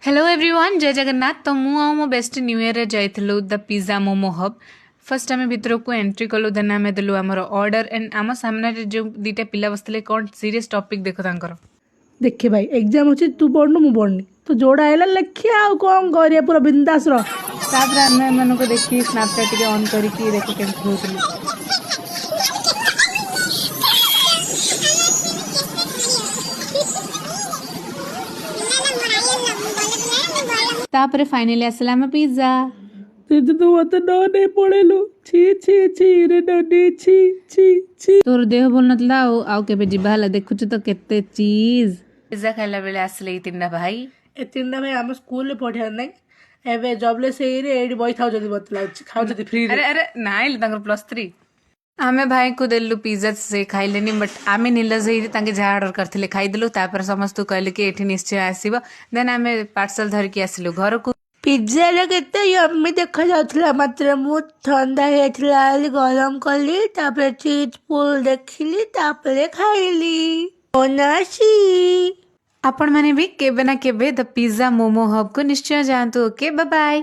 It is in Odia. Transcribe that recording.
ହ୍ୟାଲୋ ଏଭ୍ରିୱାନ୍, ଜୟ ଜଗନ୍ନାଥ। ତ ମୁଁ ଆଉ ମୋ ବେଷ୍ଟ ନ୍ୟୁ ଇୟର୍ରେ ଯାଇଥିଲୁ ଦ ପିଜ୍ଜା ମୋମୋ ହବ୍। ଫାର୍ଷ୍ଟ ଆମେ ଭିତରକୁ ଏଣ୍ଟ୍ରି କଲୁ, ଦେନ୍ ଆମେ ଦେଲୁ ଆମର ଅର୍ଡ଼ର। ଆଣ୍ଡ ଆମ ସାମ୍ନାରେ ଯେଉଁ ଦୁଇଟା ପିଲା ବସିଥିଲେ, କ'ଣ ସିରିୟସ୍ ଟପିକ୍ ଦେଖ ତାଙ୍କର। ଦେଖେ ଭାଇ, ଏକ୍ଜାମ୍ ଅଛି, ତୁ ପଢ଼ୁନୁ, ମୁଁ ପଢ଼ୁନି, ତ ଯୋଉଟା ହେଲା ଲେଖିଆ, ଆଉ କ'ଣ କରିବା? ପୁରା ବିନ୍ଦାସ ରହ। ତାପରେ ଆମେ ଏମାନଙ୍କୁ ଦେଖି ସ୍ନାପଚାଟ୍ ଟିକେ ଅନ୍ କରିକି ଦେଖ କେମିତି ହଉଥିଲୁ। ତାପରେ ଫାଇନାଲି ଆସିଲା ଆମ ପିଜ୍ଜା। ଦିଦି, ତୁ ମତେ ନ ନେଇ ପଳେଇଲୁ। ଛି ଛି ଛି ରେ ନନି, ଛି ଛି ଛି। ତୋର ଦେହ ଭଲ ନଥିଲା, ଆଉ ଆଉ କେବେ ଯିବା ହେଲା। ଦେଖୁଛୁ ତ କେତେ ଚିଜ୍। ପିଜ୍ଜା ଖାଇଲା ବେଳେ ଆସିଲେ ଏଇ ତିନିଟା ଭାଇ। ଏ ତିନିଟା ଭାଇ ଆମ ସ୍କୁଲରେ ପଢିବାର ନାହିଁ, ଏବେ ଜବଲେସ୍ ହେଇରେ ଏଇଠି ବହି ଥାଉଛନ୍ତି, ମତେ ଲାଗୁଛି ଖାଉଛନ୍ତି ଫ୍ରିରେ। ଆରେ ଆରେ, ନାଇଁ, ତାଙ୍କର +3। ଆମେ ଭାଇଙ୍କୁ ଦେଲୁ ପିଜ୍ଜା, ସେ ଖାଇଲେନି, ବଟ୍ ଆମେ ନିର୍ଲଜ ହେଇକି ତାଙ୍କେ ଯାହା ଅର୍ଡର କରିଥିଲେ ଖାଇଦେଲୁ। ତାପରେ ସମସ୍ତଙ୍କୁ କହିଲେ କି ଏଠି ନିଶ୍ଚୟ ଆସିବ। ଦେନ୍ ଆମେ ପାର୍ସଲ ଧରିକି ଆସିଲୁ ଘରକୁ। ପିଜ୍ଜାଟା କେତେ ୟମି ଦେଖାଯାଉଥିଲା, ମାତ୍ର ମୁଁ ଥଣ୍ଡା ହେଇଯାଇଥିଲା ବୋଲି ଗରମ କଲି, ତାପରେ ଚିଜ୍ ପୁଲ୍ ଦେଖିଲି, ତାପରେ ଖାଇଲି ଅନାସି। ଆପଣମାନେ ବି କେବେ ନା କେବେ ଦ ପିଜ୍ଜା ମୋମୋ ହବ୍କୁ ନିଶ୍ଚୟ ଯାଆନ୍ତୁ। Okay, bye.